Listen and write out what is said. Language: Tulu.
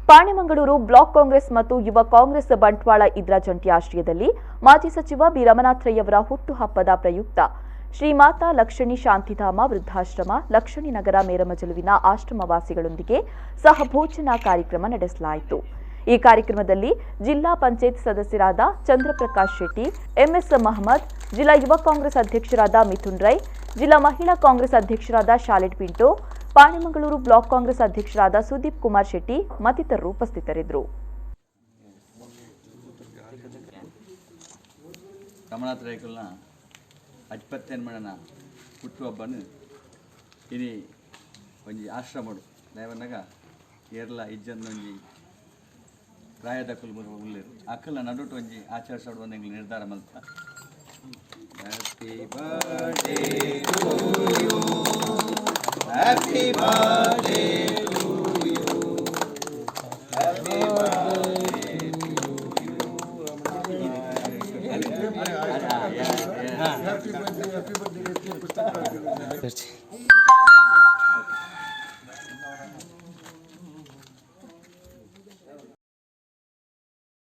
ಪಾಣೆಮಂಗಳೂರು ಬ್ಲಾಕ್ ಕಾಂಗ್ರೆಸ್ ಮತ್ತು ಯುವ ಕಾಂಗ್ರೆಸ್ ಬಂಟ್ವಾಳ ಇದ್ರ ಜಂಟಿ ಆಶ್ರಯದಲ್ಲಿ ಮಾಜಿ ಸಚಿವ ಬಿ ರಮನಾಥ್ ರೈಯವರ ಹುಟ್ಟುಹಬ್ಬದ ಪ್ರಯುಕ್ತ ಶ್ರೀ ಮಾತಾ ಲಕ್ಷಣಿ ಶಾಂತಿಧಾಮ ವೃದ್ಧಾಶ್ರಮ ಲಕ್ಷಣಿ ನಗರ ಮೇರಮಜಲುವಿನ ಆಶ್ರಮವಾಸಿಗಳೊಂದಿಗೆ ಸಹಭೋಜನ ಕಾರ್ಯಕ್ರಮ ನಡೆಸಲಾಯಿತು. ಈ ಕಾರ್ಯಕ್ರಮದಲ್ಲಿ ಜಿಲ್ಲಾ ಪಂಚಾಯತ್ ಸದಸ್ಯರಾದ ಚಂದ್ರಪ್ರಕಾಶ್ ಶೆಟ್ಟಿ, ಎಂಎಸ್ ಮಹಮ್ಮದ್, ಜಿಲ್ಲಾ ಯುವ ಕಾಂಗ್ರೆಸ್ ಅಧ್ಯಕ್ಷರಾದ ಮಿಥುನ್ ರೈ, ಜಿಲ್ಲಾ ಮಹಿಳಾ ಕಾಂಗ್ರೆಸ್ ಅಧ್ಯಕ್ಷರಾದ Charlotte Pinto, Panemangaluru block Congress ಅಧ್ಯಕ್ಷರಾದ ಸುದೀಪ್ ಕುಮಾರ್ ಶೆಟ್ಟಿ ಮತ್ತಿತರರು ಉಪಸ್ಥಿತರಿದ್ದರು. ರಮನಾಥ ರೈಕಲ್ನ ಅಜ್ಪತ್ತೆನ್ಮಣನ ಹುಟ್ಟುಹಬ್ಬನು ಇನಿ ಒಂಜಿ ಆಶ್ರಮಡು ದಯವನ್ನಗ ಏರ್ಲ ಇಜ್ಜಂದ ಒಂಜಿ ಪ್ರಾಯದಕುಲು ಉಲ್ಲೆರ್ ಅಕಲ್ನ ನಡುಟು ಒಂಜಿ ಆಚರಿಸೋಡು ಒಂದು ಎಂಗ್ಲು ನಿರ್ಧಾರ ಮಲ್ತ. Happy birthday to you, happy birthday to you, happy birthday to you. Happy birthday, happy birthday.